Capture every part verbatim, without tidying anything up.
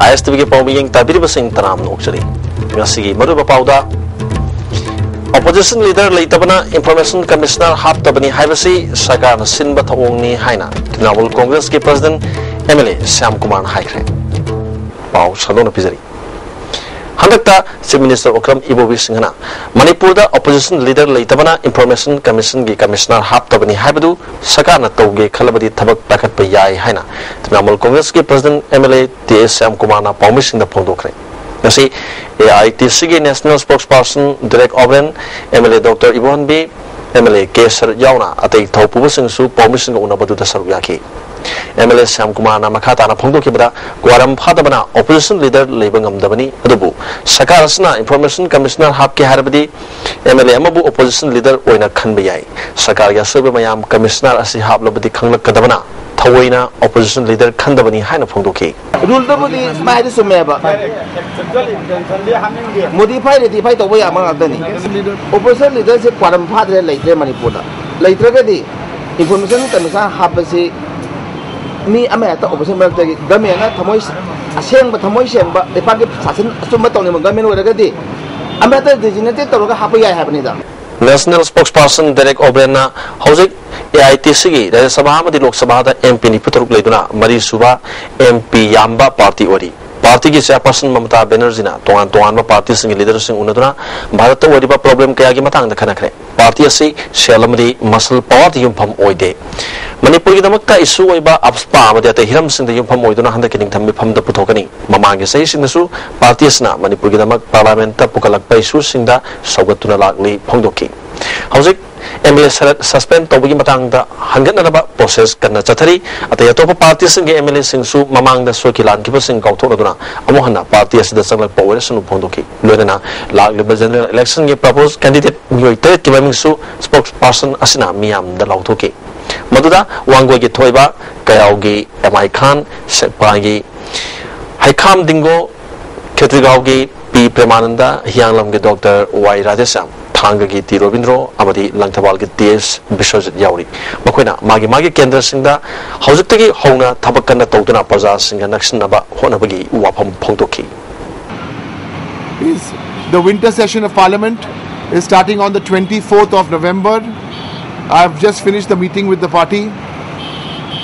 ꯑꯥꯏ ꯑꯦꯁ T ꯚꯤꯒꯤ ꯄꯥꯎꯃꯤ ꯌꯦꯡ ꯇꯥꯕꯤꯔꯤꯕꯁꯤꯡ ꯇꯔꯥꯝꯅ ꯑꯣꯛꯆꯔꯤ꯫ ꯉꯁꯤꯒꯤ ꯃꯔꯨꯑꯣꯏꯕ ꯄꯥꯎꯗ, Opposition leader ꯂꯩꯇꯕꯅ Information Commissioner ꯍꯥꯞꯇꯕꯅꯤ ꯍꯥꯏꯕꯁꯤ ꯁꯔꯀꯥꯔꯅ ꯁꯤꯟꯕ ꯊꯧꯑꯣꯡꯅꯤ ꯍꯥꯏꯅ ꯇ꯭ꯔꯤꯅꯥꯃꯨꯜ ꯀꯣꯡꯒ꯭ꯔꯦꯁꯀꯤ President M L A Shyam ꯀꯨꯃꯥꯔꯅ ꯍꯥꯏꯈ꯭ꯔꯦ꯫ ꯄꯥꯎ ꯁꯟꯗꯣꯛꯅ ꯄꯤꯖꯔꯤ꯫ ꯍꯟꯗꯛꯇ Chief Minister ꯑꯣꯀ꯭ꯔꯝ ꯏꯕꯣꯕꯤ ꯁꯤꯡꯍꯅ ꯃꯅꯤꯄꯨꯔꯗ Opposition leader ꯂꯩꯇꯕꯅ Information Commissionꯒꯤ Commissioner ꯍꯥꯞꯇꯕꯅꯤ ꯍꯥꯏꯕꯗꯨ ꯁꯔꯀꯥꯔꯅ ꯇꯧꯒꯦ ꯈꯜꯂꯕꯗꯤ ꯊꯕꯛ ꯄꯥꯏꯈꯠꯄ ꯌꯥꯏ ꯍꯥꯏꯅ ꯇ꯭ꯔꯤꯅꯥꯃꯨꯜ ꯀꯣꯡꯒ꯭ꯔꯦꯁꯀꯤ President M L A T A Shyam ꯀꯨꯃꯥꯔꯅ ꯄꯥꯎꯃꯤꯁꯤꯡꯗ ꯐꯣꯡꯗꯣꯛꯈ꯭ꯔꯦ꯫ ꯉꯁꯤ A I T Cꯒꯤ National Spokesperson Derek O'Brien, M L A Doctor Ibohanbi, M L A K ꯁꯔꯠ ꯌꯥꯎꯅ ꯑꯇꯩ ꯊꯧꯄꯨꯕꯁꯤꯡꯁꯨ ꯄꯥꯎꯃꯤꯁꯤꯡꯒ ꯎꯅꯕꯗꯨꯗ ꯁꯔꯨꯛ ꯌꯥꯈꯤ꯫ M L A ꯁ꯭ꯌꯥꯝ ꯀꯨꯃꯥꯔꯅ ꯃꯈꯥ ꯇꯥꯅ ꯐꯣꯡꯗꯣꯛꯈꯤꯕꯗ, ꯀ꯭ꯋꯥꯔꯝ ꯐꯥꯗꯕꯅ Opposition leader ꯂꯩꯕ ꯉꯝꯗꯕꯅꯤ, ꯑꯗꯨꯕꯨ ꯁꯔꯀꯥꯔ ꯑꯁꯤꯅ Information Commissioner ꯍꯥꯞꯀꯦ ꯍꯥꯏꯔꯕꯗꯤ M L A ꯑꯃꯕꯨ Opposition leader ꯑꯣꯏꯅ ꯈꯟꯕ ꯌꯥꯏ꯫ ꯁꯔꯀꯥꯔꯒꯤ ꯑꯁꯣꯏꯕ ꯃꯌꯥꯝ Commissioner ꯑꯁꯤ ꯍꯥꯞꯂꯕꯗꯤ ꯈꯪꯂꯛꯀꯗꯕꯅ ꯊꯑꯣꯏꯅ Opposition leader ꯈꯟꯗꯕꯅꯤ ꯍꯥꯏꯅ ꯐꯣꯡꯗꯣꯛꯈꯤ꯫ Ruleꯗꯕꯨꯗꯤ ꯁꯨꯃꯥꯏꯅ ꯆꯨꯝꯃꯦꯕ꯫ Modify, rectify ꯇꯧꯕ ꯌꯥꯕ ꯉꯥꯛꯇꯅꯤ꯫ Opposition leaderꯁꯦ ꯀ꯭ꯋꯥꯔꯝ ꯐꯥꯗ꯭ꯔꯦ, ꯂꯩꯇ꯭ꯔꯦ ꯃꯅꯤꯄꯨꯔꯗ꯫ ꯂꯩꯇ꯭ꯔꯒꯗꯤ Information Commissioner ꯍꯥꯞꯄꯁꯤ ꯃꯤ ꯑꯃ ꯍꯦꯛꯇ Opposition ꯃꯔꯛꯇꯒꯤ, governmentꯅ ꯊꯃꯣꯏ ꯑꯁꯦꯡꯕ, ꯊꯃꯣꯏ ꯁꯦꯡꯕ, ꯂꯩꯕꯥꯛꯀꯤ ꯁꯥꯁꯟ ꯑꯆꯨꯝꯕ ꯇꯧꯅꯤꯡꯕ government ꯑꯣꯏꯔꯒꯗꯤ ꯑꯃ ꯍꯦꯛꯇ designated ꯇꯧꯔꯒ ꯍꯥꯞꯄ ꯌꯥꯏ ꯍꯥꯏꯕꯅꯤꯗ꯫ National Spokesperson Derek O'Brienꯅ ꯍꯧꯖꯤꯛ A I T Cꯒꯤ ꯔꯥꯖ꯭ꯌ ꯁꯚꯥ ꯑꯃꯗꯤ ꯂꯣꯛ ꯁꯚꯥꯗ M P ꯅꯤꯐꯨ ꯇꯔꯨꯛ ꯂꯩꯗꯨꯅ ꯃꯔꯤꯁꯨꯕ M P ꯌꯥꯝꯕ party ꯑꯣꯏꯔꯤ꯫ Partyꯒꯤ chairperson ꯃꯃꯇꯥ ꯕꯦꯅꯔꯖꯤꯅ ꯇꯣꯉꯥꯟ ꯇꯣꯉꯥꯟꯕ partyꯁꯤꯡꯒꯤ leaderꯁꯤꯡ ꯎꯅꯗꯨꯅ ꯚꯥꯔꯠꯇ ꯑꯣꯏꯔꯤꯕ problem ꯀꯌꯥꯒꯤ ꯃꯇꯥꯡꯗ ꯈꯟꯅꯈ꯭ꯔꯦ꯫ Party ꯑꯁꯤ ꯁꯦꯜ ꯑꯃꯗꯤ muscle powerꯗ ꯌꯨꯝꯐꯝ ꯑꯣꯏꯗꯦ꯫ ꯃꯅꯤꯄꯨꯔꯒꯤꯗꯃꯛꯇ issue ꯑꯣꯏꯕ AFSPA ꯑꯃꯗꯤ ꯑꯇꯩ ꯍꯤꯔꯝꯁꯤꯡꯗ ꯌꯨꯝꯐꯝ ꯑꯣꯏꯗꯨꯅ ꯍꯟꯗꯛꯀꯤ ꯅꯤꯡꯊꯝ ꯃꯤꯐꯝꯗ ꯄꯨꯊꯣꯛꯀꯅꯤ꯫ ꯃꯃꯥꯡꯒꯤ ꯆꯍꯤꯁꯤꯡꯗꯁꯨ party ꯑꯁꯤꯅ ꯃꯅꯤꯄꯨꯔꯒꯤꯗꯃꯛ parliamentꯇ ꯄꯨꯈꯠꯂꯛꯄ issueꯁꯤꯡꯗ ꯁꯧꯒꯠꯇꯨꯅ ꯂꯥꯛꯂꯤ ꯐꯣꯡꯗꯣꯛꯈꯤ꯫ ꯍꯧꯖꯤꯛ M L A shirt suspend ꯇꯧꯕꯒꯤ ꯃꯇꯥꯡꯗ ꯍꯟꯒꯠꯅꯅꯕ process ꯀꯟꯅ ꯆꯠꯊꯔꯤ꯫ ꯑꯇꯩ ꯑꯇꯣꯞꯄ partyꯁꯤꯡꯒꯤ M L Aꯁꯤꯡꯁꯨ ꯃꯃꯥꯡꯗ ꯁꯣꯏꯈꯤ ꯂꯥꯟꯈꯤꯕꯁꯤꯡ ꯀꯥꯎꯊꯣꯛꯅꯗꯨꯅ ꯑꯃꯨꯛ ꯍꯟꯅ party ꯑꯁꯤꯗ ꯆꯪꯂꯛꯄ ꯑꯣꯏꯔꯁꯅꯨ ꯐꯣꯡꯗꯣꯛꯈꯤ꯫ ꯂꯣꯏꯅꯅ ꯂꯥꯛꯂꯤꯕ general electionꯒꯤ proposed candidate ꯃꯤꯑꯣꯏ ꯇꯔꯦꯠꯀꯤ ꯃꯃꯤꯡꯁꯨ spokesperson ꯑꯁꯤꯅ ꯃꯤꯌꯥꯝꯗ ꯂꯥꯎꯊꯣꯛꯈꯤ꯫ ꯃꯗꯨꯗ ꯋꯥꯡꯒꯣꯏꯒꯤ ꯊꯣꯏꯕ, ꯀꯌꯥꯎꯒꯤ M I ꯈꯥꯟ, ꯁꯦꯛꯃꯥꯏꯒꯤ ꯍꯩꯈꯥꯝ ꯗꯤꯡꯒꯣ, ꯈꯦꯇ꯭ꯔꯤꯒꯥꯎꯒꯤ P ꯄ꯭ꯔꯦꯃꯥꯅꯟꯗ, ꯍꯤꯌꯥꯡꯂꯝꯒꯤ Doctor Y ꯔꯥꯙꯦꯁ꯭ꯌꯥꯝ꯫ ꯊꯥꯡꯒꯒꯤ ꯇꯤ ꯔꯣꯕꯤꯟꯗ꯭ꯔꯣ ꯑꯃꯗꯤ ꯂꯪꯊꯕꯥꯜꯒꯤ ꯇꯤ ꯑꯦꯁ ꯕꯤꯁ꯭ꯋꯖꯤꯠ ꯌꯥꯎꯔꯤ꯫ ꯃꯈꯣꯏꯅ ꯃꯥꯒꯤ ꯃꯥꯒꯤ ꯀꯦꯟꯗ꯭ꯔꯁꯤꯡꯗ ꯍꯧꯖꯤꯛꯇꯒꯤ ꯍꯧꯅ ꯊꯕꯛ ꯀꯟꯅ ꯇꯧꯗꯨꯅ ꯄ꯭ꯔꯖꯥꯁꯤꯡꯒ ꯅꯛꯁꯤꯟꯅꯕ ꯍꯣꯠꯅꯕꯒꯤ ꯋꯥꯐꯝ ꯐꯣꯡꯗꯣꯛꯈꯤ꯫ Is the winter session of Parliament is starting on the twenty-fourth of November. I've just finished the meeting with the party,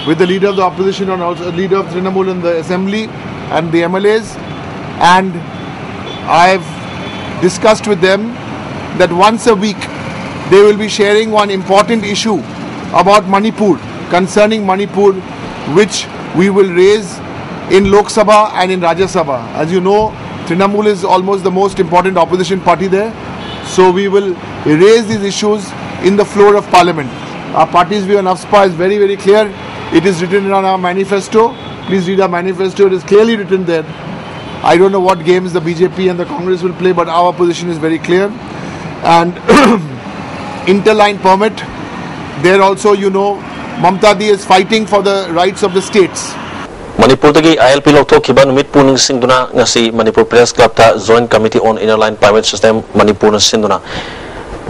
with the leader of the opposition and also leader of Trinamool in the assembly and the M L As, and I've discussed with them that once a week they will be sharing one important issue about Manipur, concerning Manipur, which we will raise in Lok Sabha and in Rajya Sabha. As you know, Trinamool is almost the most important opposition party there. So we will raise these issues in the floor of Parliament. Our party's view on AFSPA is very, very clear. It is written in our manifesto. Please read our manifesto. It is clearly written there. I don't know what games the B J P and the Congress will play, but our position is very clear. And interline permit, there also, you know, Mamta Di is fighting for the rights of the states. ꯃꯅꯤꯄꯨꯔꯗꯒꯤ ꯑꯥꯏ L ꯄꯤ ꯂꯧꯊꯣꯛꯈꯤꯕ ꯅꯨꯃꯤꯠꯄꯨ ꯅꯤꯡꯁꯤꯡꯗꯨꯅ ꯉꯁꯤ Manipur press ꯀ꯭ꯂꯕꯇ Joint Committee on Inner Line Permit System ꯃꯅꯤꯄꯨꯔꯅ ꯁꯤꯟꯗꯨꯅ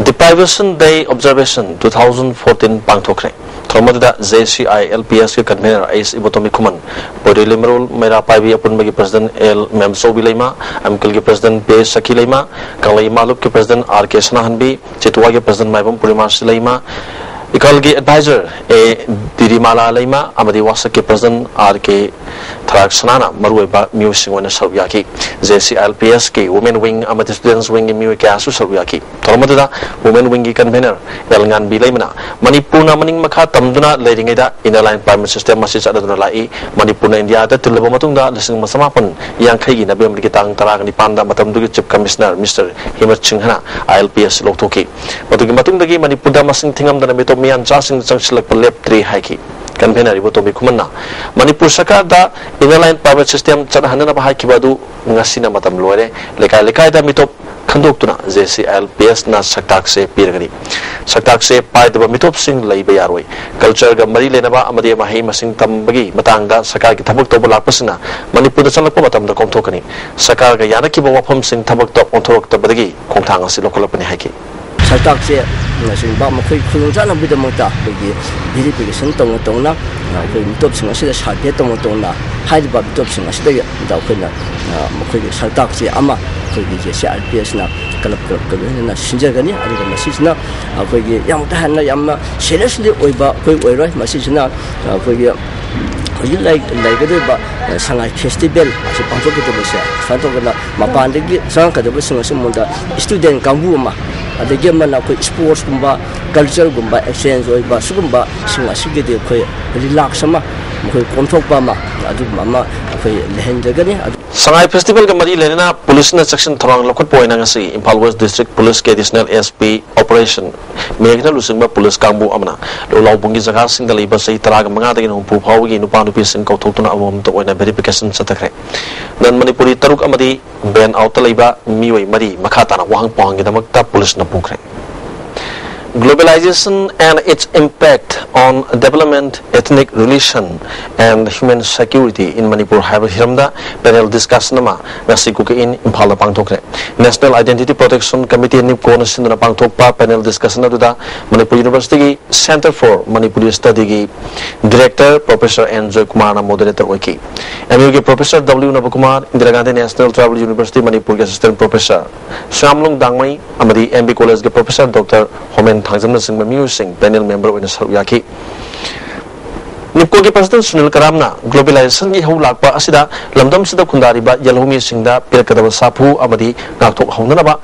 Deprivation Day Observation two thousand fourteen ꯄꯥꯡꯊꯣꯛꯈ꯭ꯔꯦ꯫ ꯊꯧꯔꯝ ꯑꯗꯨꯗ J C I L P ꯑꯦꯁꯀꯤ ꯀꯟꯚꯦꯅꯔ ꯑꯩꯆ ꯏꯕꯣꯇꯣꯝꯕꯤ ꯈꯨꯃꯟ, ꯄꯣꯏꯔꯩ ꯂꯩꯃꯔꯣꯜ ꯃꯩꯔꯥ ꯄꯥꯏꯕꯤ ꯑꯄꯨꯟꯕꯒꯤ ꯄ꯭ꯔꯁꯤꯗꯦꯟ ꯑꯦꯜ ꯃꯦꯝꯆꯧꯕꯤ ꯂꯩꯃ, ꯑꯦꯝꯀꯤꯜꯒꯤ ꯄ꯭ꯔꯁꯤꯗꯦꯟ ꯄꯦ ꯁꯈꯤ ꯂꯩꯃ, ꯀꯪꯂꯩ ꯏꯃꯥ ꯂꯨꯞꯀꯤ ꯄ꯭ꯔꯁꯤꯗꯦꯟ ꯑꯥꯔ ꯀꯦ ꯁꯅꯥꯍꯟꯕꯤ, ꯆꯦꯇꯨꯋꯥꯒꯤ ꯄ꯭ꯔꯁꯤꯗꯦꯟ ꯃꯥꯏꯕꯝ ꯄꯨꯔꯅꯤꯃꯥꯁꯤ ꯂꯩꯃ, ꯏꯀꯥꯜꯒꯤ ꯑꯦꯗꯚꯥꯏꯖꯔ ꯑꯦ ꯗꯤꯔꯤꯃꯥꯂꯥ ꯂꯩꯃ ꯑꯃꯗꯤ ꯋꯥꯁꯛꯀꯤ ꯄ꯭ꯔꯁꯤꯗꯦꯟ ꯑꯥꯔ ꯀꯦ ꯊꯔꯥꯛ ꯁꯅꯥꯅ ꯃꯔꯨꯑꯣꯏꯕ ꯃꯤꯑꯣꯏꯁꯤꯡ ꯑꯣꯏꯅ ꯁꯔꯨꯛ ꯌꯥꯈꯤ꯫ J C I L P ꯑꯦꯁꯀꯤ Women Wing ꯑꯃꯗꯤ Students Wingꯒꯤ ꯃꯤꯑꯣꯏ ꯀꯌꯥꯁꯨ ꯁꯔꯨꯛ ꯌꯥꯈꯤ꯫ ꯊꯧꯔꯝ ꯑꯗꯨꯗ Women Wingꯒꯤ ꯀꯟꯚꯦꯅꯔ ꯑꯦꯜ ꯉꯥꯟꯕꯤ ꯂꯩꯃꯅ ꯃꯅꯤꯄꯨꯔꯅ ꯃꯅꯤꯡ ꯃꯈꯥ ꯇꯝꯗꯨꯅ ꯂꯩꯔꯤꯉꯩꯗ Inner Line Permit System ꯑꯁꯤ ꯆꯠꯅꯗꯨꯅ ꯂꯥꯛꯏ꯫ ꯃꯅꯤꯄꯨꯔꯅ ꯏꯟꯗꯤꯌꯥꯗ ꯇꯤꯜꯂꯕ ꯃꯇꯨꯡꯗ ꯂꯤꯁꯤꯡ ꯑꯃ ꯆꯃꯥꯄꯟ ꯌꯥꯡꯈꯩꯒꯤ ꯅꯕꯦꯝꯕꯔꯒꯤ ꯇꯥꯡ ꯇꯔꯥꯒ ꯅꯤꯄꯥꯟꯗ ꯃꯇꯝꯗꯨꯒꯤ Chief Commissioner Mister ꯍꯤꯃꯠ ꯁꯤꯡꯍꯅ ꯑꯥꯏ ꯑꯦꯜ ꯄꯤ ꯑꯦꯁ ꯂꯧꯊꯣꯛꯈꯤ꯫ ꯃꯗꯨꯒꯤ ꯃꯇꯨꯡꯗꯒꯤ ꯃꯅꯤꯄꯨꯔꯗ ꯃꯁꯤꯡ ꯊꯤꯉꯝꯗꯅ ꯃꯤꯇꯣꯞ ꯃꯤꯌꯥꯟꯆꯥꯁꯤꯡ ꯆꯪꯁꯤꯜꯂꯛꯄ ꯂꯦꯞꯇ꯭ꯔꯤ ꯍꯥꯏꯈꯤ꯫ ꯀꯟꯚꯦꯅꯔ ꯏꯕꯣꯇꯣꯝꯕꯤ ꯈꯨꯃꯟꯅ ꯃꯅꯤꯄꯨꯔ ꯁꯔꯀꯥꯔꯗ Inner Line Permit System ꯆꯠꯅꯍꯟꯅꯅꯕ ꯍꯥꯏꯈꯤꯕ ꯑꯗꯨ ꯉꯁꯤꯅ ꯃꯇꯝ ꯂꯣꯏꯔꯦ꯫ ꯂꯩꯀꯥꯏ ꯂꯩꯀꯥꯏꯗ ꯃꯤꯇꯣꯞ ꯈꯟꯗꯣꯛꯇꯨꯅ ꯖꯦ ꯁꯤ ꯑꯥꯏ ꯑꯦꯜ ꯄꯤ ꯑꯦꯁꯅ ꯁꯛꯇꯥꯛꯁꯦ ꯄꯤꯔꯒꯅꯤ꯫ ꯁꯛꯇꯥꯛꯁꯦ ꯄꯥꯏꯗꯕ ꯃꯤꯇꯣꯞꯁꯤꯡ ꯂꯩꯕ ꯌꯥꯔꯣꯏ꯫ ꯀꯜꯆꯔꯒ ꯃꯔꯤ ꯂꯩꯅꯕ ꯑꯃꯗꯤ ꯃꯍꯩ ꯃꯁꯤꯡ ꯇꯝꯕꯒꯤ ꯃꯇꯥꯡꯗ ꯁꯔꯀꯥꯔꯒꯤ ꯊꯕꯛ ꯇꯧꯕ ꯂꯥꯛꯄꯁꯤꯡꯅ ꯃꯅꯤꯄꯨꯔꯗ ꯆꯪꯂꯛꯄ ꯃꯇꯝꯗ ꯀꯣꯝꯊꯣꯛꯀꯅꯤ꯫ ꯁꯔꯀꯥꯔꯒ ꯌꯥꯅꯈꯤꯕ ꯋꯥꯐꯝꯁꯤꯡ ꯊꯕꯛꯇ ꯑꯣꯟꯊꯣꯔꯛꯇꯕꯗꯒꯤ ꯈꯣꯡꯊꯥꯡ ꯑꯁꯤ ꯂꯧꯈꯠꯂꯛꯄꯅꯤ ꯍꯥꯏꯈꯤ꯫ ꯁꯛꯇꯥꯛꯁꯦ ꯅꯆꯤꯡꯕ ꯃꯈꯣꯏ ꯈꯨꯗꯣꯡꯆꯥꯅꯕꯒꯤꯗꯃꯛꯇ ꯑꯩꯈꯣꯏꯒꯤ ꯚꯦꯔꯤꯐꯤꯀꯦꯁꯟ ꯇꯧꯅ ꯇꯧꯅ, ꯑꯩꯈꯣꯏ ꯃꯤꯇꯣꯞꯁꯤꯡ ꯑꯁꯤꯗ ꯁꯔꯚꯦ ꯇꯧꯅ ꯇꯧꯅ ꯍꯥꯏꯔꯤꯕ ꯃꯤꯇꯣꯞꯁꯤꯡ ꯑꯁꯤꯗꯒꯤ ꯑꯩꯈꯣꯏꯅ ꯃꯈꯣꯏꯒꯤ ꯁꯛꯇꯥꯛꯁꯦ ꯑꯃ ꯑꯩꯈꯣꯏꯒꯤ J C R P ꯑꯦꯁꯅ club ꯀ꯭ꯂꯕꯀ ꯂꯣꯏꯅꯅ ꯁꯤꯟꯖꯒꯅꯤ꯫ ꯑꯗꯨꯒ ꯃꯁꯤꯁꯤꯅ ꯑꯩꯈꯣꯏꯒꯤ ꯌꯥꯝ ꯀꯥ ꯍꯦꯟꯅ ꯌꯥꯝꯅ ꯁꯦꯔꯤꯌꯁꯂꯤ ꯑꯣꯏꯕ ꯑꯩꯈꯣꯏ ꯑꯣꯏꯔꯣꯏ꯫ ꯃꯁꯤꯁꯤꯅ ꯑꯩꯈꯣꯏꯒꯤ ꯍꯧꯖꯤꯛ ꯂꯩ-, ꯂꯩꯒꯗꯧꯔꯤꯕ, ꯑ, ꯁꯉꯥꯏ ꯐꯦꯁꯇꯤꯚꯦꯜ ꯑꯁꯤ ꯄꯥꯡꯊꯣꯛꯀꯗꯕꯁꯦ ꯁꯨꯃꯥꯏꯅ ꯇꯧꯗꯅ ꯃꯄꯥꯟꯗꯒꯤ ꯆꯪꯉꯛꯀꯗꯕꯁꯤꯡ ꯑꯁꯤ ꯃꯉꯣꯟꯗ ꯏꯁꯇꯨꯗꯦꯟ ꯀꯥꯡꯕꯨ ꯑꯃ, ꯑꯗꯒꯤ ꯑꯃꯅ ꯑꯩꯈꯣꯏ ꯏꯁꯄꯣꯔꯠꯁꯀꯨꯝꯕ, ꯀꯜꯆꯔꯒꯨꯝꯕ ꯑꯦꯛꯁꯆꯦꯟꯖ ꯑꯣꯏꯕ ꯁꯤꯒꯨꯝꯕꯁꯤꯡ ꯑꯁꯤꯒꯤꯗꯤ ꯑꯩꯈꯣꯏ ꯔꯤꯂꯥꯛꯁ ꯑꯃ, ꯃꯈꯣꯏ ꯀꯣꯝꯊꯣꯛꯄ ꯑꯃ, ꯑꯗꯨꯒꯨꯝꯕ ꯑꯃ ꯑꯩꯈꯣꯏ ꯂꯩꯍꯟꯖꯒꯅꯤ꯫ ꯑꯗꯨ ꯁꯉꯥꯏ ꯐꯦꯁꯇꯤꯚꯦꯜꯒ ꯃꯔꯤ ꯂꯩꯅꯅ ꯄꯨꯂꯤꯁꯅ ꯆꯦꯛꯁꯤꯟ ꯊꯧꯔꯥꯡ ꯂꯧꯈꯠꯄ ꯑꯣꯏꯅ ꯉꯁꯤ ꯏꯝꯐꯥꯜ ꯋꯦꯁ ꯗꯤꯁꯇ꯭ꯔꯤꯛ ꯄꯨꯂꯤꯁꯀꯤ ꯑꯦꯗꯤꯁꯅꯦꯜ ꯑꯦꯁ ꯄꯤ ꯑꯣꯄꯔꯦꯁꯟ ꯃꯦꯘꯅ ꯂꯨꯆꯤꯡꯕ ꯄꯨꯂꯤꯁ ꯀꯥꯡꯕꯨ ꯑꯃꯅ ꯂꯨꯂꯥꯎꯕꯨꯡꯒꯤ ꯖꯒꯥꯁꯤꯡꯗ ꯂꯩꯕ ꯆꯍꯤ ꯇꯔꯥꯒ ꯃꯉꯥꯗꯒꯤꯅ ꯍꯨꯝꯐꯨ ꯐꯥꯎꯕꯒꯤ ꯅꯨꯄꯥ ꯅꯨꯄꯤꯁꯤꯡ ꯀꯧꯊꯣꯛꯇꯨꯅ ꯑꯃꯃꯝꯇ ꯑꯣꯏꯅ ꯚꯦꯔꯤꯐꯤꯀꯦꯁꯟ ꯆꯠꯊꯈ꯭ꯔꯦ꯫ ꯅꯟ ꯃꯅꯤꯄꯨꯔꯤ ꯇꯔꯨꯛ ꯑꯃꯗꯤ ꯕꯦꯟ ꯑꯥꯎꯠꯇ ꯂꯩꯕ ꯃꯤꯑꯣꯏ ꯃꯔꯤ ꯃꯈꯥ ꯇꯥꯅ ꯋꯥꯍꯪ ꯄꯥꯎꯍꯪꯒꯤꯗꯃꯛꯇ ꯄꯨꯂꯤꯁꯅ ꯄꯨꯈ꯭ꯔꯦ꯫ Globalization and its impact on development, ethnic relation and human security in Manipur ꯍꯥꯏꯕ ꯍꯤꯔꯝꯗ ꯄꯦꯅꯦꯜ ꯗꯤꯁꯀꯁꯟ ꯑꯃ ꯉꯁꯤ ꯀꯨꯀꯤ ꯏꯟ ꯏꯝꯐꯥꯜꯗ ꯄꯥꯡꯊꯣꯛꯈ꯭ꯔꯦ꯫ ꯅꯦꯁꯅꯦꯜ ꯑꯥꯏꯗꯦꯟꯇꯤꯇꯤ ꯄ꯭ꯔꯣꯇꯦꯛꯁꯟ ꯀꯃꯤꯇꯤ, ꯅꯤꯞꯀꯣꯅ ꯁꯤꯟꯗꯨꯅ ꯄꯥꯡꯊꯣꯛꯄ ꯄꯦꯅꯦꯜ ꯗꯤꯁꯀꯁꯟ ꯑꯗꯨꯗ ꯃꯅꯤꯄꯨꯔ ꯌꯨꯅꯤꯚꯔꯁꯤꯇꯤꯒꯤ ꯁꯦꯟꯇꯔ ꯐꯣꯔ ꯃꯅꯤꯄꯨꯔꯤ ꯁ꯭ꯇꯗꯤꯒꯤ ꯗꯤꯔꯦꯛꯇꯔ ꯄ꯭ꯔꯣꯐꯦꯁꯔ ꯑꯦꯟ ꯖꯣꯏꯀꯨꯃꯥꯔꯅ ꯃꯣꯗꯦꯔꯦꯇꯔ ꯑꯣꯏꯈꯤ꯫ ꯑꯦꯝ ꯌꯨꯒꯤ professor W Nabakumar, Indira Gandhi national tribal university ꯃꯅꯤꯄꯨꯔꯒꯤ ꯑꯦꯁꯤꯁꯇꯦꯟꯠ ꯄ꯭ꯔꯣꯐꯦꯁꯔ ꯁ꯭ꯌꯥꯝꯂꯨꯡ ꯗꯥꯡꯃꯩ ꯑꯃꯗꯤ ꯑꯦꯝ ꯕꯤ ꯀꯣꯂꯦꯖꯀꯤ ꯄ꯭ꯔꯣꯐꯦꯁꯔ ꯗꯣꯛꯇꯔ ꯍꯣꯃꯦꯟ ꯊꯥꯡꯖꯝꯅꯆꯤꯡꯕ ꯃꯤꯑꯣꯏꯁꯤꯡ ꯄꯦꯅꯦꯜ ꯃꯦꯝꯕꯔ ꯑꯣꯏꯅ ꯁꯔꯨꯛ ꯌꯥꯈꯤ꯫ ꯅꯤꯞꯀꯣꯒꯤ ꯄ꯭ꯔꯁꯤꯗꯦꯟꯠ ꯁꯨꯅꯤꯜ ꯀꯔꯥꯝꯅ ꯒ꯭ꯂꯣꯕꯦꯂꯥꯏꯖꯦꯁꯟꯒꯤ ꯏꯍꯧ ꯂꯥꯛꯄ ꯑꯁꯤꯗ ꯂꯝꯗꯝꯁꯤꯗ ꯈꯨꯟꯗꯥꯔꯤꯕ ꯌꯦꯜꯍꯧꯃꯤꯁꯤꯡꯗ ꯄꯤꯔꯛꯀꯗꯕ ꯁꯥꯐꯨ ꯑꯃꯗꯤ ꯉꯥꯛꯊꯣꯛꯍꯧꯅꯅꯕ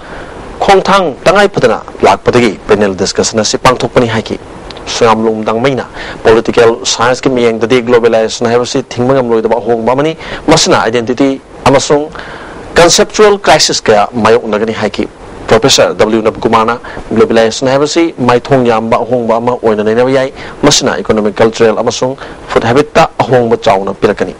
ꯈꯣꯡꯊꯥꯡ ꯇꯉꯥꯏ ꯐꯗꯅ ꯂꯥꯛꯄꯗꯒꯤ ꯄꯦꯅꯦꯜ ꯗꯤꯁꯀꯁꯟ ꯑꯁꯤ ꯄꯥꯡꯊꯣꯛꯄꯅꯤ ꯍꯥꯏꯈꯤ꯫ ꯁꯣꯌꯥꯝꯂꯣꯡ ꯗꯥꯡꯃꯩꯅ ꯄꯣꯂꯤꯇꯤꯀꯦꯜ ꯁꯥꯏꯟꯁꯀꯤ ꯃꯤꯠꯌꯦꯡꯗꯗꯤ ꯒ꯭ꯂꯣꯕꯦꯂꯥꯏꯖꯦꯁꯟ ꯍꯥꯏꯕꯁꯤ ꯊꯤꯡꯕ ꯉꯝꯂꯣꯏꯗꯕ ꯑꯍꯣꯡꯕ ꯑꯃꯅꯤ, ꯃꯁꯤꯅ ꯑꯥꯏꯗꯦꯟꯇꯤꯇꯤ ꯑꯃꯁꯨꯡ ꯀꯟꯁꯦꯞꯆꯨꯑꯦꯜ ꯀ꯭ꯔꯥꯏꯁꯤꯁ ꯀꯌꯥ ꯃꯥꯌꯣꯛꯅꯒꯅꯤ ꯍꯥꯏꯈꯤ꯫ ꯄ꯭ꯔꯣꯐꯦꯁꯔ ꯗꯕ꯭ꯂꯤꯎ ꯅꯕꯀꯨꯃꯥꯔꯅ ꯒ꯭ꯂꯣꯕꯦꯂꯥꯏꯖꯦꯁꯟ ꯍꯥꯏꯕꯁꯤ ꯃꯥꯏꯊꯣꯡ ꯌꯥꯝꯕ ꯑꯍꯣꯡꯕ ꯑꯃ ꯑꯣꯏꯅ ꯅꯩꯅꯕ ꯌꯥꯏ, ꯃꯁꯤꯅ ꯏꯀꯣꯅꯣꯃꯤꯛ, ꯀꯜꯆꯔꯦꯜ ꯑꯃꯁꯨꯡ ꯐꯨꯗ ꯍꯦꯕꯤꯠꯇ ꯑꯍꯣꯡꯕ ꯆꯥꯎꯅ ꯄꯤꯔꯛꯀꯅꯤ꯫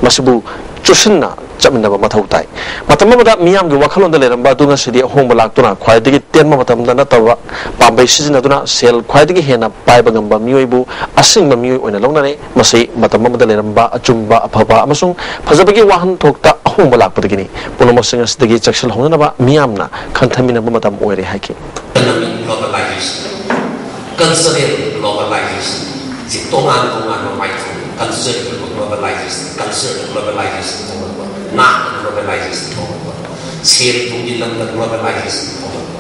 ꯃꯁꯤꯕꯨ ꯆꯨꯁꯤꯟꯅ ꯆꯠꯃꯤꯟꯅꯕ ꯃꯊꯧ ꯇꯥꯏ꯫ ꯃꯇꯝ ꯑꯃꯗ ꯃꯤꯌꯥꯝꯒꯤ ꯋꯥꯈꯜꯂꯣꯟꯗ ꯂꯩꯔꯝꯕ ꯑꯗꯨ ꯉꯁꯤꯗꯤ ꯑꯍꯣꯡꯕ ꯂꯥꯛꯇꯨꯅ ꯈ꯭ꯋꯥꯏꯗꯒꯤ ꯇꯦꯟꯕ ꯃꯇꯝꯗ ꯅꯠꯇꯕ ꯄꯥꯝꯕꯩ ꯁꯤꯖꯤꯟꯅꯗꯨꯅ ꯁꯦꯜ ꯈ꯭ꯋꯥꯏꯗꯒꯤ ꯍꯦꯟꯅ ꯄꯥꯏꯕ ꯉꯝꯕ ꯃꯤꯑꯣꯏꯕꯨ ꯑꯁꯤꯡꯕ ꯃꯤꯑꯣꯏ ꯑꯣꯏꯅ ꯂꯧꯅꯔꯦ꯫ ꯃꯁꯤ ꯃꯇꯝ ꯑꯃꯗ ꯂꯩꯔꯝꯕ ꯑꯆꯨꯝꯕ, ꯑꯐꯕ ꯑꯃꯁꯨꯡ ꯐꯖꯕꯒꯤ ꯋꯥꯍꯟꯊꯣꯛꯇ ꯑꯍꯣꯡꯕ ꯂꯥꯛꯄꯗꯒꯤꯅꯤ꯫ ꯄꯨꯝꯅꯃꯛꯁꯤꯡ ꯑꯁꯤꯗꯒꯤ ꯆꯦꯛꯁꯤꯜꯍꯧꯅꯅꯕ ꯃꯤꯌꯥꯝꯅ ꯈꯟꯊꯃꯤꯟꯅꯕ ꯃꯇꯝ ꯑꯣꯏꯔꯦ ꯍꯥꯏꯈꯤ꯫ Economic globalization, cultural globalization, ꯁꯤ ꯇꯣꯉꯥꯟ ꯇꯣꯉꯥꯟꯕ ꯃꯥꯏꯊꯣꯡ, cultural globalization, cultural globalization ꯊꯣꯛꯂꯛꯄ, ꯅꯥꯠ globalization ꯊꯣꯛꯂꯛꯄ, ꯁꯦꯜ ꯊꯨꯝꯒꯤ ꯂꯝꯗ globalization ꯊꯣꯛꯂꯛꯄ,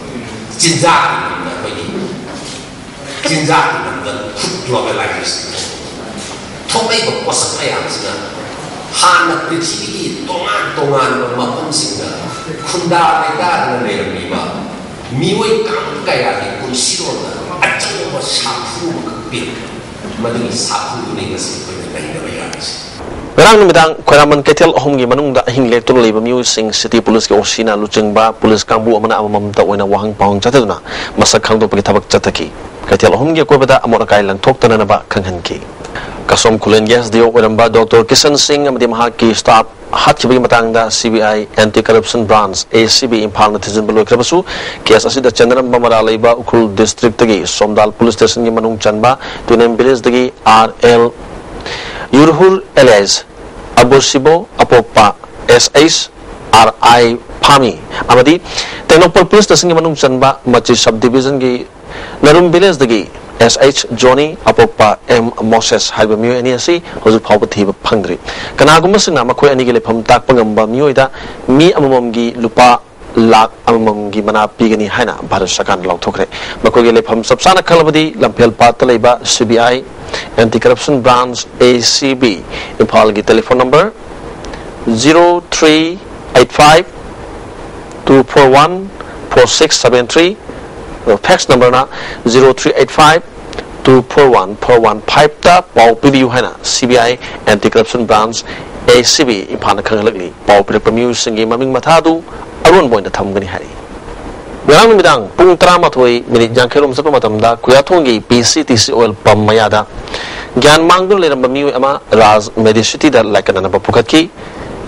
ꯆꯤꯟꯖꯥꯛꯀꯤ ꯂꯝꯗ ꯑꯩꯈꯣꯏꯒꯤ ꯆꯤꯟꯖꯥꯛꯀꯤ ꯂꯝꯗ food globalization ꯊꯣꯛꯂꯛꯄ, ꯊꯣꯛꯂꯛꯏꯕ ꯄꯣꯠꯁꯛ ꯃꯌꯥꯝꯁꯤꯅ ꯍꯥꯟꯅ ꯄ꯭ꯔꯤꯊꯤꯕꯤꯒꯤ ꯇꯣꯉꯥꯟ ꯇꯣꯉꯥꯟꯕ ꯃꯐꯝꯁꯤꯡꯗ ꯈꯨꯟꯗꯥ ꯂꯩꯇꯥꯗꯅ ꯂꯩꯔꯝꯃꯤꯕ ꯃꯤꯑꯣꯏ ꯀꯥꯡꯂꯨꯞ ꯀꯌꯥꯒꯤ ꯄꯨꯟꯁꯤꯔꯣꯜꯗ ꯑꯆꯧꯕ ꯁꯥꯐꯨ ꯑꯃꯈꯛ ꯄꯤꯔꯛꯄ꯫ ꯃꯗꯨꯒꯤ ꯁꯥꯐꯨꯗꯨꯅꯤ ꯉꯁꯤ ꯑꯩꯈꯣꯏꯅ ꯂꯩꯅꯕ ꯌꯥꯔꯤꯁꯦ꯫ ꯉꯔꯥꯡ ꯅꯨꯃꯤꯗꯥꯡ ꯈ꯭ꯋꯥꯏꯔꯝꯕꯟ ꯀꯩꯊꯦꯜ ꯑꯍꯨꯝꯒꯤ ꯃꯅꯨꯡꯗ ꯑꯍꯤꯡ ꯂꯦꯛꯇꯨꯅ ꯂꯩꯕ ꯃꯤꯑꯣꯏꯁꯤꯡ ꯁꯤꯇꯤ ꯄꯨꯂꯤꯁꯀꯤ ꯑꯣꯁꯤꯅ ꯂꯨꯆꯤꯡꯕ ꯄꯨꯂꯤꯁ ꯀꯥꯡꯕꯨ ꯑꯃꯅ ꯑꯃꯃꯝꯇ ꯑꯣꯏꯅ ꯋꯥꯍꯪ ꯄꯥꯎꯍꯪ ꯆꯠꯊꯗꯨꯅ ꯃꯁꯛ ꯈꯪꯗꯣꯛꯄꯒꯤ ꯊꯕꯛ ꯆꯠꯊꯈꯤ꯫ ꯀꯩꯊꯦꯜ ꯑꯍꯨꯝꯒꯤ ꯑꯀꯣꯏꯕꯗ ꯑꯃꯣꯠ ꯑꯀꯥꯏ ꯂꯪꯊꯣꯛꯇꯅꯅꯕ ꯈꯪꯍꯟꯈꯤ꯫ ꯀꯁꯣꯝ ꯈꯨꯂꯦꯟꯒꯤ ꯑꯦꯁ ꯗꯤ ꯑꯣ ꯑꯣꯏꯔꯝꯕ ꯗꯣꯛꯇꯔ ꯀꯤꯁꯟ ꯁꯤꯡ ꯑꯃꯗꯤ ꯃꯍꯥꯛꯀꯤ ꯁ꯭ꯇꯥꯐ ꯍꯥꯠꯈꯤꯕꯒꯤ ꯃꯇꯥꯡꯗ ꯁꯤ B I anti corruption branch, A C B, ꯏꯝꯐꯥꯜꯅ ꯊꯤꯖꯤꯟꯕ ꯂꯣꯏꯈ꯭ꯔꯕꯁꯨ, ꯀꯦꯁ ꯑꯁꯤꯗ ꯆꯦꯟꯅꯔꯝꯕ ꯃꯔꯥꯜ ꯂꯩꯕ ꯎꯈ꯭ꯔꯨꯜ ꯗꯤꯁꯇ꯭ꯔꯤꯛꯇꯒꯤ ꯁꯣꯝꯗꯥꯜ ꯄꯨꯂꯤꯁ ꯁ꯭ꯇꯦꯁꯟꯒꯤ ꯃꯅꯨꯡ ꯆꯟꯕ ꯇꯨꯅꯦꯝ ꯚꯤꯂꯦꯖꯇꯒꯤ ꯑꯥꯔ ꯑꯦꯜ ꯌꯨꯔꯍꯨꯔ ꯑꯦꯂꯤꯌꯥꯁ ꯑꯕꯨꯁꯤꯕꯣ ꯑꯄꯣꯛꯄ ꯑꯦꯁ ꯑꯩꯆ ꯑꯥꯔ ꯑꯥꯏ ꯐꯥꯃꯤ ꯑꯃꯗꯤ ꯇꯦꯡꯅꯧꯄꯜ ꯄꯨꯂꯤꯁ ꯁ꯭ꯇꯦꯁꯟꯒꯤ ꯃꯅꯨꯡ ꯆꯟꯕ ꯃꯆꯤ ꯁꯕ ꯗꯤꯕꯤꯖꯟꯒꯤ ꯅꯔꯨꯝ ꯚꯤꯂꯦꯖꯇꯒꯤ ꯑꯦꯁ ꯑꯩꯆ ꯖꯣꯅꯤ ꯑꯄꯣꯛꯄ ꯑꯦꯝ ꯃꯣꯁꯦꯁ ꯍꯥꯏꯕ ꯃꯤꯑꯣꯏ ꯑꯅꯤ ꯑꯁꯤ ꯍꯧꯖꯤꯛ ꯐꯥꯎꯕ ꯊꯤꯕ ꯐꯪꯗ꯭ꯔꯤ꯫ ꯀꯅꯥꯒꯨꯝꯕꯁꯤꯡꯅ ꯃꯈꯣꯏ ꯑꯅꯤꯒꯤ ꯂꯩꯐꯝ ꯇꯥꯛꯄ ꯉꯝꯕ ꯃꯤꯑꯣꯏꯗ ꯃꯤ ꯑꯃꯃꯝꯒꯤ ꯂꯨꯄꯥ ꯂꯥꯈ ꯑꯃꯃꯝꯒꯤ ꯃꯅꯥ ꯄꯤꯒꯅꯤ ꯍꯥꯏꯅ ꯚꯥꯔꯠ ꯁꯔꯀꯥꯔꯅ ꯂꯥꯎꯊꯣꯛꯈ꯭ꯔꯦ꯫ ꯃꯈꯣꯏꯒꯤ ꯂꯩꯐꯝ ꯆꯞ ꯆꯥꯅ ꯈꯪꯂꯕꯗꯤ ꯂꯝꯐꯦꯜ ꯄꯥꯠꯇ ꯂꯩꯕ C B I anti corruption branch, A C B, ꯏꯝꯐꯥꯜꯒꯤ telephone number zero three eight five two four one four six seven three, fax ꯅꯝꯕꯔꯅ zero three eight five two four one four one ꯐꯥꯏꯚꯇ ꯄꯥꯎ ꯄꯤꯕꯤꯌꯨ ꯍꯥꯏꯅ C B I anti corruption branch, A C B, ꯏꯝꯐꯥꯜꯅ ꯈꯪꯍꯜꯂꯛꯂꯤ꯫ ꯄꯥꯎ ꯄꯤꯔꯛꯄ ꯃꯤꯑꯣꯏꯁꯤꯡꯒꯤ ꯃꯃꯤꯡ ꯃꯊꯥ ꯑꯗꯨ ꯑꯔꯣꯟꯕ ꯑꯣꯏꯅ ꯊꯝꯒꯅꯤ ꯍꯥꯏꯔꯤ꯫ ꯉꯔꯥꯡ ꯅꯨꯃꯤꯗꯥꯡ ꯄꯨꯡ ꯇꯔꯥꯃꯥꯊꯣꯏ ꯃꯤꯅꯤꯠ ꯌꯥꯡꯈꯩ ꯔꯣꯝ ꯆꯠꯄ ꯃꯇꯝꯗ ꯈꯨꯌꯥꯊꯣꯡꯒꯤ ꯄꯤ C T C oil pump ꯃꯌꯥꯗ ꯒ꯭ꯌꯥꯟ ꯃꯥꯡꯗꯨꯅ ꯂꯩꯔꯝꯕ ꯃꯤꯑꯣꯏ ꯑꯃ ꯔꯥꯖ ꯃꯦꯗꯤꯁꯤꯇꯤꯗ ꯂꯥꯏꯀꯠꯅꯅꯕ ꯄꯨꯈꯠꯈꯤ꯫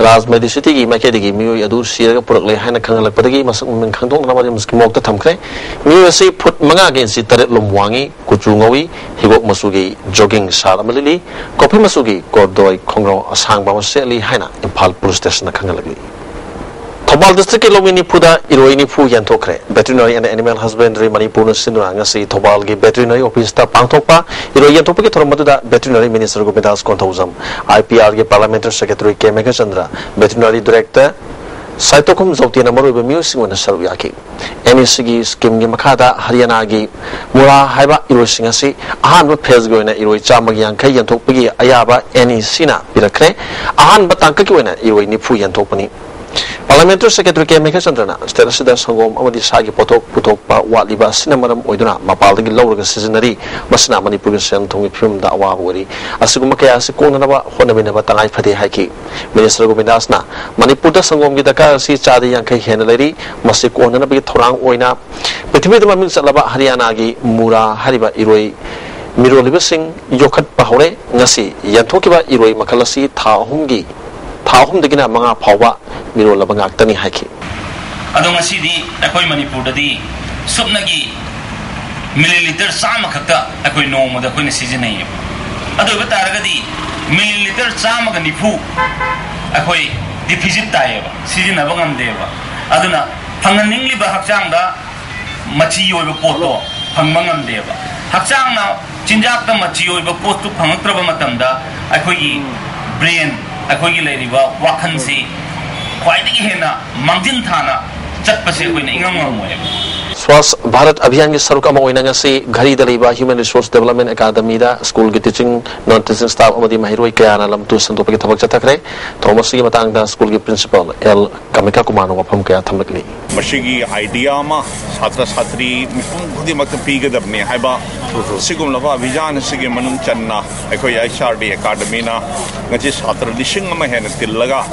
ꯔꯥꯖ ꯃꯦꯗꯤꯁꯤꯇꯤꯒꯤ ꯃꯥꯏꯀꯩꯗꯒꯤ ꯃꯤꯑꯣꯏ ꯑꯗꯨ ꯁꯤꯔꯒ ꯄꯨꯔꯛꯂꯦ ꯍꯥꯏꯅ ꯈꯪꯍꯜꯂꯛꯄꯗꯒꯤ ꯃꯁꯛ ꯃꯃꯤꯡ ꯈꯪꯗꯣꯛꯅꯅꯕ ꯔꯤꯝꯁꯀꯤ ꯃꯣꯔꯒꯇ ꯊꯝꯈ꯭ꯔꯦ꯫ ꯃꯤꯑꯣꯏ ꯑꯁꯤ ꯐꯨꯠ ꯃꯉꯥꯒ ꯏꯟꯆꯤ ꯇꯔꯦꯠ ꯂꯨꯝ ꯋꯥꯡꯉꯤ, ꯀꯨꯆꯨ ꯉꯧꯏ, ꯍꯤꯒꯣꯛ ꯃꯆꯨꯒꯤ ꯖꯣꯒꯤꯡ ꯁꯥꯔꯠ ꯑꯃ ꯂꯤꯠꯂꯤ, ꯀꯣꯐꯤ ꯃꯆꯨꯒꯤ ꯀꯣꯔꯗꯣꯏ ꯈꯣꯡꯒ꯭ꯔꯥꯎ ꯑꯁꯥꯡꯕ ꯑꯃ ꯁꯦꯠꯂꯤ ꯍꯥꯏꯅ ꯏꯝꯐꯥꯜ ꯄꯨꯂꯤꯁ ꯁ꯭ꯇꯦꯁꯟꯅ ꯈꯪꯍꯜꯂꯛꯂꯤ꯫ ꯊꯧꯕꯥꯜ ꯗꯤꯁꯇ꯭ꯔꯤꯛꯀꯤ ꯂꯧꯃꯤ ꯅꯤꯐꯨꯗ ꯏꯔꯣꯏ ꯅꯤꯐꯨ ꯌꯦꯟꯊꯣꯛꯈ꯭ꯔꯦ꯫ Veterinary and Animal Husbandry ꯃꯅꯤꯄꯨꯔꯅ ꯁꯤꯟꯗꯨꯅ ꯉꯁꯤ ꯊꯧꯕꯥꯜꯒꯤ ꯚꯦꯇꯔꯤꯅꯔꯤ ꯑꯣꯐꯤꯁꯇ ꯄꯥꯡꯊꯣꯛꯄ ꯏꯔꯣꯏ ꯌꯦꯟꯊꯣꯛꯄꯒꯤ ꯊꯧꯔꯝ ꯑꯗꯨꯗ veterinary minister Govindas Konthoujam, I P ꯑꯥꯔꯒꯤ parliamentary secretary K Meghachandra, veterinary director Saitokhum ꯖꯣꯇꯤꯅ ꯃꯔꯨꯑꯣꯏꯕ ꯃꯤꯑꯣꯏꯁꯤꯡ ꯑꯣꯏꯅ ꯁꯔꯨꯛ ꯌꯥꯈꯤ꯫ ꯑꯦꯟ ꯏ ꯁꯤꯒꯤ ꯁ꯭ꯀꯤꯝꯒꯤ ꯃꯈꯥꯗ ꯍꯔꯤꯌꯥꯅꯥꯒꯤ ꯃꯨꯔꯥ ꯍꯥꯏꯕ ꯏꯔꯣꯏꯁꯤꯡ ꯑꯁꯤ ꯑꯍꯥꯟꯕ ꯐꯦꯖꯒꯤ ꯑꯣꯏꯅ ꯏꯔꯣꯏ ꯆꯥꯝꯃꯒ ꯌꯥꯡꯈꯩ ꯌꯦꯟꯊꯣꯛꯄꯒꯤ ꯑꯌꯥꯕ ꯑꯦꯟ ꯏ ꯁꯤꯅ ꯄꯤꯔꯛꯈ꯭ꯔꯦ꯫ ꯑꯍꯥꯟꯕ ꯇꯥꯡꯀꯛꯀꯤ ꯑꯣꯏꯅ ꯏꯔꯣꯏ ꯅꯤꯐꯨ ꯌꯦꯟꯊꯣꯛꯄꯅꯤ꯫ ꯄꯥꯔꯂꯥꯃꯦꯟꯇꯔꯤ ꯁꯦꯀ꯭ꯔꯦꯇꯔꯤ ꯀꯦ ꯃꯦꯘꯆꯟꯗ꯭ꯔꯅ ꯁ꯭ꯇꯦꯠ ꯑꯁꯤꯗ ꯁꯪꯒꯣꯝ ꯑꯃꯗꯤ ꯁꯥꯒꯤ ꯄꯣꯠꯊꯣꯛ ꯄꯨꯊꯣꯛꯄ ꯋꯥꯠꯂꯤꯕ ꯑꯁꯤꯅ ꯃꯔꯝ ꯑꯣꯏꯗꯨꯅ ꯃꯄꯥꯟꯗꯒꯤ ꯂꯧꯔꯒ ꯁꯤꯖꯤꯟꯅꯔꯤ꯫ ꯃꯁꯤꯅ ꯃꯅꯤꯄꯨꯔꯒꯤ ꯁꯦꯟ ꯊꯨꯝꯒꯤ ꯐꯤꯕꯝꯗ ꯑꯋꯥꯕ ꯑꯣꯏꯔꯤ꯫ ꯑꯁꯤꯒꯨꯝꯕ ꯀꯌꯥ ꯑꯁꯤ ꯀꯣꯛꯅꯅꯕ ꯍꯣꯠꯅꯃꯤꯟꯅꯕ ꯇꯉꯥꯏ ꯐꯗꯦ ꯍꯥꯏꯈꯤ꯫ ꯃꯤꯅꯤꯁꯇꯔ ꯒꯣꯕꯤꯟꯗꯥꯁꯅ ꯃꯅꯤꯄꯨꯔꯗ ꯁꯪꯒꯣꯝꯒꯤ ꯗꯔꯀꯥꯔ ꯑꯁꯤ ꯆꯥꯗ ꯌꯥꯡꯈꯩ ꯍꯦꯟꯅ ꯂꯩꯔꯤ꯫ ꯃꯁꯤ ꯀꯣꯟꯅꯅꯕꯒꯤ ꯊꯧꯔꯥꯡ ꯑꯣꯏꯅ ꯄ꯭ꯔꯤꯊꯤꯕꯤꯗ ꯃꯃꯤꯡ ꯆꯠꯂꯕ ꯍꯔꯤꯌꯥꯅꯥꯒꯤ ꯃꯨꯔꯥ ꯍꯥꯏꯔꯤꯕ ꯏꯔꯣꯏ ꯃꯤꯔꯣꯜꯂꯤꯕꯁꯤꯡ ꯌꯣꯛꯈꯠꯄ ꯍꯧꯔꯦ꯫ ꯉꯁꯤ ꯌꯦꯟꯊꯣꯛꯈꯤꯕ ꯏꯔꯣꯏ ꯃꯈꯜ ꯑꯁꯤ ꯊꯥ ꯑꯍꯨꯝꯒꯤ, ꯊꯥ ꯑꯍꯨꯝꯗꯒꯤꯅ ꯃꯉꯥ ꯐꯥꯎꯕ ꯃꯤꯔꯣꯜꯂꯕ ꯉꯥꯛꯇꯅꯤ ꯍꯥꯏꯈꯤ꯫ ꯑꯗꯣ ꯉꯁꯤꯗꯤ ꯑꯩꯈꯣꯏ ꯃꯅꯤꯄꯨꯔꯗꯗꯤ ꯁꯨꯞꯅꯒꯤ ꯃꯤꯂꯤꯂꯤꯇꯔ ꯆꯥꯝꯃ ꯈꯛꯇ ꯑꯩꯈꯣꯏ ꯅꯣꯡꯃꯗ ꯑꯩꯈꯣꯏꯅ ꯁꯤꯖꯤꯟꯅꯩꯌꯦꯕ꯫ ꯑꯗꯨ ꯑꯣꯏꯕ ꯇꯥꯔꯒꯗꯤ ꯃꯤꯂꯤꯂꯤꯇꯔ ꯆꯥꯝꯃꯒ ꯅꯤꯐꯨ ꯑꯩꯈꯣꯏ ꯗꯤꯐꯤꯁꯤꯠ ꯇꯥꯏꯌꯦꯕ, ꯁꯤꯖꯤꯟꯅꯕ ꯉꯝꯗꯦꯕ꯫ ꯑꯗꯨꯅ ꯐꯪꯍꯟꯅꯤꯡꯂꯤꯕ ꯍꯛꯆꯥꯡꯗ ꯃꯆꯤ ꯑꯣꯏꯕ ꯄꯣꯠꯇꯣ ꯐꯪꯕ ꯉꯝꯗꯦꯕ꯫ ꯍꯛꯆꯥꯡꯅ ꯆꯤꯟꯖꯥꯛꯇ ꯃꯆꯤ ꯑꯣꯏꯕ ꯄꯣꯠꯇꯨ ꯐꯪꯉꯛꯇ꯭ꯔꯕ ꯃꯇꯝꯗ ꯑꯩꯈꯣꯏꯒꯤ ꯕ꯭ꯔꯦꯟ, ꯑꯩꯈꯣꯏꯒꯤ ꯂꯩꯔꯤꯕ ꯋꯥꯈꯜꯁꯤ ꯈ꯭ꯋꯥꯏꯗꯒꯤ ꯍꯦꯟꯅ ꯃꯥꯡꯖꯤꯟ ꯊꯥꯅ ꯆꯠꯄꯁꯦ ꯑꯩꯈꯣꯏꯅ ꯏꯉꯝ ꯉꯝꯃꯣꯏꯕ꯫ ꯁ꯭ꯋꯥꯁ ꯚꯥꯔꯠ ꯑꯚꯤꯌꯥꯟꯒꯤ ꯁꯔꯨꯛ ꯑꯃ ꯑꯣꯏꯅ ꯉꯁꯤ ꯘꯔꯤꯗ ꯂꯩꯕ Human Resource Development Academyꯗ ꯁ꯭ꯀꯨꯜꯒꯤ teaching, non teaching staff ꯑꯃꯗꯤ ꯃꯍꯩꯔꯣꯏ ꯀꯌꯥꯅ ꯂꯝ ꯇꯨ ꯁꯟꯗꯣꯛꯄꯒꯤ ꯊꯕꯛ ꯆꯠꯊꯈ꯭ꯔꯦ꯫ ꯊꯧꯔꯝ ꯑꯁꯤꯒꯤ ꯃꯇꯥꯡꯗ ꯁ꯭ꯀꯨꯜꯒꯤ principal ꯑꯦꯜ ꯀꯃꯤꯀꯥ ꯀꯨꯃꯥꯔꯅ ꯋꯥꯐꯝ ꯀꯌꯥ ꯊꯝꯂꯛꯂꯤ꯫ ꯃꯁꯤꯒꯤ idea ꯑꯃ ꯁꯥꯇ꯭ꯔ ꯁꯥꯇ꯭ꯔꯤ ꯃꯤꯄꯨꯝ ꯈꯨꯗꯤꯡꯃꯛꯇ ꯄꯤꯒꯗꯕꯅꯤ ꯍꯥꯏꯕ ꯁꯤꯒꯨꯝꯂꯕ ꯑꯚꯤꯌꯥꯟ ꯑꯁꯤꯒꯤ ꯃꯅꯨꯡ ꯆꯟꯅ ꯑꯩꯈꯣꯏ ꯑꯩꯆ ꯑꯥꯔ ꯗꯤ ꯑꯦꯀꯥꯗꯃꯤꯅ ꯉꯁꯤ ꯁꯥꯇ꯭ꯔ ꯂꯤꯁꯤꯡ ꯑꯃ ꯍꯦꯟꯅ ꯇꯤꯜꯂꯒ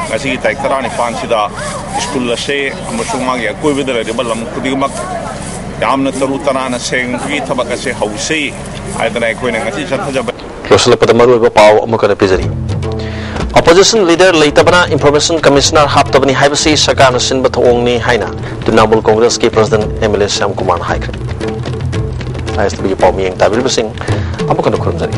ꯉꯁꯤꯒꯤ ꯇꯥꯔꯤꯛ ꯇꯔꯥꯅꯤꯄꯥꯟꯁꯤꯗ ꯁ꯭ꯀꯨꯜ ꯑꯁꯦ ꯑꯃꯁꯨꯡ ꯃꯥꯒꯤ ꯑꯀꯣꯏꯕꯗ ꯂꯩꯔꯤꯕ ꯂꯝ ꯈꯨꯗꯤꯡꯃꯛ ꯌꯥꯝꯅ ꯇꯔꯨ ꯇꯅꯥꯟꯅ ꯁꯦꯡꯕꯒꯤ ꯊꯕꯛ ꯑꯁꯦ ꯍꯧꯁꯤ ꯍꯥꯏꯗꯅ ꯑꯩꯈꯣꯏꯅ ꯉꯁꯤ ꯆꯠꯊꯖꯕ꯫ ꯂꯣꯏꯁꯤꯜꯂꯛꯄꯗ ꯃꯔꯨꯑꯣꯏꯕ ꯄꯥꯎ ꯑꯃꯨꯛ ꯍꯟꯅ ꯄꯤꯖꯔꯤ꯫ Opposition leader ꯂꯩꯇꯕꯅ Information Commissioner ꯍꯥꯞꯇꯕꯅꯤ ꯍꯥꯏꯕꯁꯤ ꯁꯔꯀꯥꯔꯅ ꯁꯤꯟꯕ ꯊꯧꯑꯣꯡꯅꯤ ꯍꯥꯏꯅ ꯇ꯭ꯔꯤꯅꯥꯃꯨꯜ ꯀꯣꯡꯒ꯭ꯔꯦꯁꯀꯤ president M L A Shyam ꯀꯨꯃꯥꯔꯅ ꯍꯥꯏꯈ꯭ꯔꯦ꯫ ꯑꯥꯏ ꯑꯦꯁ ꯇꯤ ꯚꯤꯒꯤ ꯄꯥꯎ ꯃꯤꯠꯌꯦꯡ ꯇꯥꯕꯤꯔꯤꯕꯁꯤꯡ ꯑꯃꯨꯛ ꯍꯟꯅ ꯈꯨꯔꯨꯝꯖꯔꯤ꯫